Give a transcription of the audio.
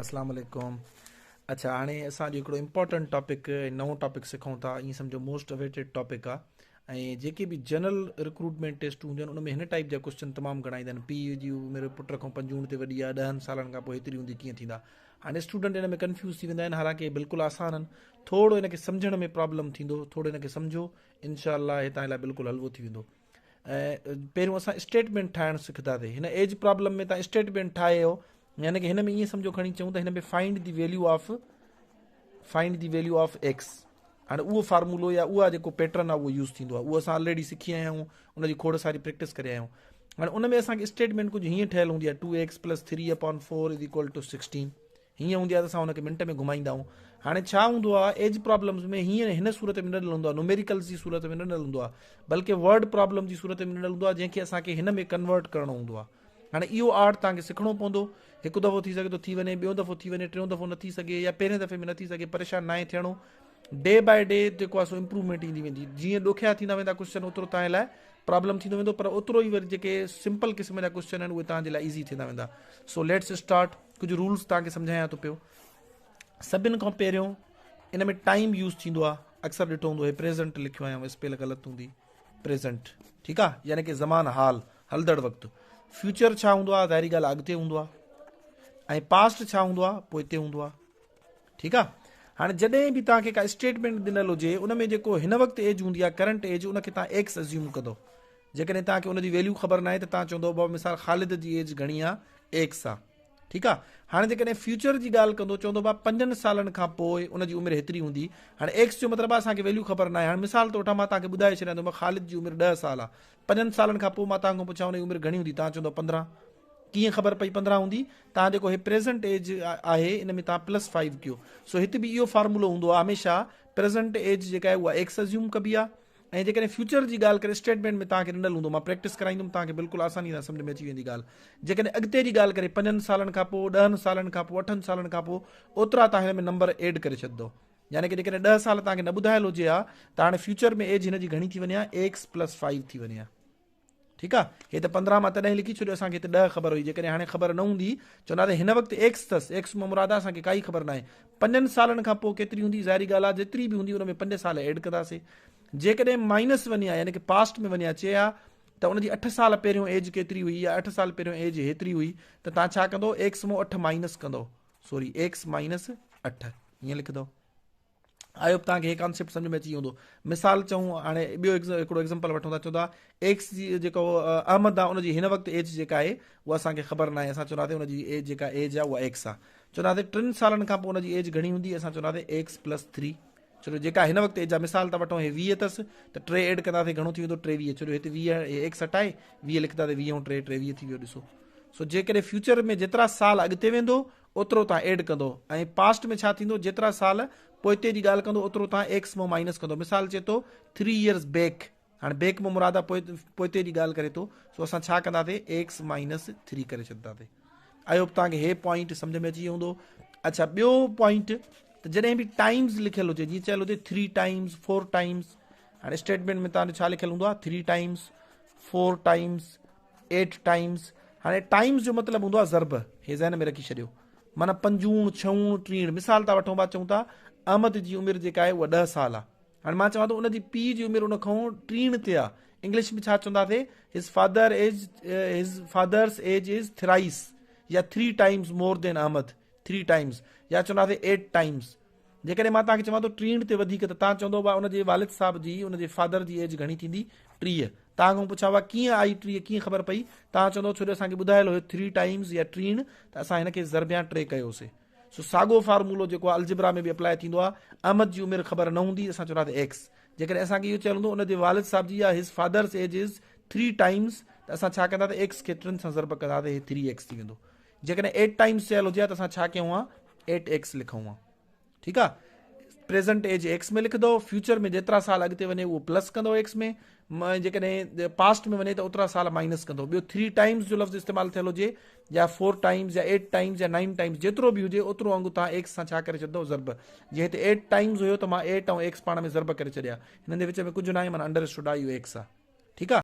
اسلام عليڪم اڇا هاڻي اسان اڄ هڪڙو امپورٽنٽ ٽاپڪ نئون ٽاپڪ سکون ٿا ائين سمجھو موسٽ اويٽيڊ ٽاپڪ آ ۽ جيڪي به جنرل رڪروٽمينٽ ٽيسٽ هونديون آهن ان ۾ هن ٽائپ جا ڪوشچن تمام گهڻا ايندا آهن پيء جي عمر پٽ کان پنجوڻ تي وڏي آ ڏهن سالن کان پوء هيتري هوندي ڪيئن ٿيندا هاڻي اسٽوڊنٽ ان ۾ ڪنفيوز ٿي ويندا آهن حالانڪه بلڪل آسان آهن ٿورو ان کي سمجھڻ ۾ پرابلم ٿيندو ٿورو ان کي سمجھو انشاء الله هي تان لاء بلڪل حلوو ٿي ويندو ۽ پهريون اسان اسٽيٽمينٽ ٺاهڻ سکنداسين هن ايج پرابلم ۾ تان اسٽيٽمينٽ ٺاهيو يعني ڪي هن ۾ ائين سمجھو کڻي چئون ته هن ۾ find the value of find the value of x هاڻي اهو فارمولو يا اها جيڪو پيٽرن آهي اهو يوز ٿيندو آهي اهو اسان آلريڊي سکي آيا آهيون ان جي کوڙ ساري پريڪٽس ڪري آيا آهيون هاڻي ان ۾ اسان کي اسٽيٽمينٽ ڪجهه هيئن ٺهيل هوندي آهي two x plus three upon four is equal to sixteen هيئن هوندي آهي ته اسان ان کي منٽ ۾ گهمائيندا آهيون. هاڻي ڇا هوندو آهي ايج پرابلمز ۾ هيئن هن صورت ۾ نه ڏنل هوندو آهي نوميريڪلز جي صورت ۾ نه ڏنل هوندو آهي بلڪه ورڊ پرابلم جي صورت ۾ ڏنل هوندو آهي جنهن کي اسان کي هن ۾ ڪنورٽ ڪرڻو هوندو آهي. هاڻي اهو آرٽ توهان کي سکڻو پوندو. هڪ دفعو ٿي سگهي ٿو ٿي وڃي ٻيو دفعو ٿي وڃي ٽيون دفعو نه ٿي سگهي يا پهرين دفعي ۾ نه ٿي سگهي پريشان ناهي ٿيڻو ڊي باء ڊي جيڪو آهي سو امپروومينٽ ايندي ويندي جيئن ڏکيا ٿيندا ويندا ڪوشچن اوترو توهان لاء پرابلم ٿيندو ويندو پر اوترو ئي وري جيڪي سمپل قسم جا ڪوشچن آهن اهي توهان جي لاء ايزي ٿيندا ويندا سو let's start ڪجهه رولز توهان کي سمجهايان ٿو پيو سڀن کان پهريون ان ۾ ٽائيم يوز ٿيندو آهي اڪثر ڏٺو هوندو هي پريزنٽ لکيو آهيان اسپيل غلط هوندي پريزنٽ ٺيڪ آهي يعني ڪي زمان حال هلندڙ وقت فيوچر ڇا هوندو آهي ظاهري ڳالهه اڳتي هوندو آهي ۽ پاسٽ ڇا هوندو آهي پوئتي هوندو آهي ٺيڪ آ هاڻي جڏهن به توهان کي ڪا اسٽيٽمينٽ ڏنل هجي ان ۾ جيڪو هن وقت ايج هوندي آ ڪرنٽ ايج ان کي توهان ايڪس ازيوم ڪندو جيڪڏهن توهان کي ان جي ويليو خبر ناهي ته توهان چوندو بابا مثال خالد جي ايج گهڻي آ ايڪس آ ٺيڪ آ هاڻي جيڪڏهن فيوچر جي ڳالهه ڪندو چوندو بابا پنجن سالن کان پوء ان جي عمر هيتري هوندي هاڻي ايڪس جو مطلب آ اسان کي ويليو خبر ناهي هاڻي مثال طور وٺان مان توهان کي ٻڌائي ڇڏيان ٿو خالد جي عمر 10 سال آ پنجن سالن کان پوء مان توهان کان پڇان ان جي عمر گهڻي هوندي توهان چوندو 15 ڪيئن خبر پئي 15 هوندي تان جيڪو هي پريزنٽ ايج آهي ان ۾ تان پلس 5 ڪيو سو هت به اهو فارمولو هوندو آهي هميشه پريزنٽ ايج جيڪا آهي اها ايڪس ازيوم ڪبي آهي ۽ جيڪڏهن فيوچر جي ڳالهه ڪري اسٽيٽمينٽ ۾ توهان کي ڏنل هوندو مان پريڪٽس ڪرائيندم توهان کي بلڪل آساني سان سمجھ ۾ اچي ويندي ڳالهه جيڪڏهن اڳتي جي ڳالهه ڪري پنجن سالن کان پوء ڏهن سالن کان پوء اٺن سالن کان پوء اوترا توهان هن ۾ نمبر ايڊ ڪري ڇڏندو يعني ڪي جيڪڏهن ڏهه سال توهان کي نه ٻڌايل هجي ها ته هاڻي فيوچر ۾ ايج هن جي گهڻي ٿي وڃي ها ايڪس پلس 5 ٿي وڃي ها ٺيڪ آ هي ته 15 مان تڏهن لکي ڇڏيو اسان کي هتي 10 خبر هئي جيڪڏهن هاڻي خبر نه هوندي چوندا ته هن وقت ايڪس اٿس ايڪس مان مراد آ اسان کي ڪائي خبر ناهي پنجن سالن کان پوء ڪيتري هوندي ظاهري ڳالهه آ جيتري به هوندي ان ۾ پنج سال ايڊ ڪنداسي جيڪڏهن مائنس وڃي ها يعني ڪي پاسٽ ۾ وڃي ها چئي ها ته ان جي 8 سال پهريون ايج ڪيتري هئي يا 8 سال پهريون ايج هيتري هئي ته تان ڇا ڪندو ايڪس مون 8 مائنس ڪندو سوري ايڪس مائنس 8 ائين لکندو I hope توهان کي هي ڪانسيپٽ سمجھ ۾ اچي ويو هوندو مثال چئون هاڻي ٻيو هڪڙو ايگزامپل وٺون ٿا چون ٿا ايڪس جي جيڪو احمد آ ان جي هن وقت ايج جيڪا آهي اها اسان کي خبر ناهي اسان چونداسين ان جي ايج جيڪا ايج آ اها ايڪس آ چونداسين ٽن سالن کان پوء ان جي ايج گهڻي هوندي اسان چونداسين ايڪس پلس 3 ڇو جو جيڪا هن وقت ايج آ مثال ٿا وٺون هي 20 اٿس ته 3 ايڊ ڪنداسين گهڻو ٿي ويندو 23 ڇو جو هتي 20 هي ايڪس هٽائي 20 لکنداسين 20 ۽ 3 23 ٿي ويو ڏسو سو جيڪڏهن فيوچر ۾ جيترا سال اڳتي ويندو اوترو توهان ايڊ ڪندو ۽ پاسٽ ۾ ڇا ٿيندو جيترا سال پوئتي جي ڳالهه ڪندو اوترو توهان ايڪس مان مائنس ڪندو مثال چئي ٿو ٿري ايئرز بيڪ هاڻي بيڪ مان مراد آهي پوئتي جي ڳالهه ڪري ٿو سو اسان ڇا ڪنداسي ايڪس مائنس ٿري ڪري ڇڏنداسي I hope توهان کي هي پوائنٽ سمجھ ۾ اچي ويو هوندو اڇا ٻيو پوائنٽ ته جڏهن به ٽائمز لکيل هجي جيئن چيل هجي ٿري ٽائمز فور ٽائمز هاڻي اسٽيٽمينٽ ۾ توهان جو ڇا لکيل هوندو آهي three times four times eight times هاڻي ٽائمز جو مطلب هوندو آهي ضرب هي ذهن ۾ رکي ڇڏيو معنيٰ پنجوڻ ڇهوڻ ٽيڻ مثال ٿا وٺون با چئون ٿا احمد جي عمر جيڪا آهي اها ڏهه سال آهي هاڻي مان چوان ٿو ان جي پيء جي عمر ان کان ٽيڻ تي آهي انگلش ۾ ڇا چونداسي his father age his father's age is thrice يا three times more than Ahmed three times يا چونداسي ايٽ ٽائمز جيڪڏهن مان توهان کي چوان ٿو ٽيهن تي وڌيڪ ته توهان چوندو ڀاء ان جي والد صاحب جي ان جي فادر جي ايج گهڻي ٿيندي 30 توهان کان پڇان ڀاء ڪيئن آئي 30 ڪيئن خبر پئي توهان چوندو ڇو جو اسان کي ٻڌايل هيو ٿري ٽائمز يا ٽيهن ته اسان هن کي ضربيان ٽي ڪيوسي سو ساڳو فارمولو جيڪو آهي الجبرا ۾ به اپلاء ٿيندو آهي احمد جي عمر خبر نه هوندي اسان چونداسين ايڪس جيڪڏهن اسان کي اهو چيل هوندو ان جي والد صاحب جي يا his father's age is three times ته اسان ڇا ڪنداسين ايڪس کي ٽن سان ضرب ڪنداسين هي ٿري ايڪس ٿي ويندو جيڪڏهن ايٽ ٽائمز چيل هجي ها ته اسان ڇا ڪيون ها ايٽ ايڪس لکون ها ٺيڪ آ پريزنٽ ايج ايڪس ۾ لکندو فيوچر ۾ جيترا سال اڳتي وڃي اهو پلس ڪندو ايڪس ۾ جيڪڏهن پاسٽ ۾ وڃي ته اوترا سال مائنس ڪندو ٻيو ٿري ٽائمز جو لفظ استعمال ٿيل هجي يا فور ٽائمز يا ايٽ ٽائمز يا نائن ٽائمز جيترو به هجي اوترو انگ تان ايڪس سان ڇا ڪري ڇڏندو ضرب جي هتي ايٽ ٽائمز هيو ته مان ايٽ ۽ ايڪس پاڻ ۾ ضرب ڪري ڇڏيا هنن جي وچ ۾ ڪجهه ناهي معنيٰ انڊر اسٽوڊ آ اهو ايڪس آ ٺيڪ آ.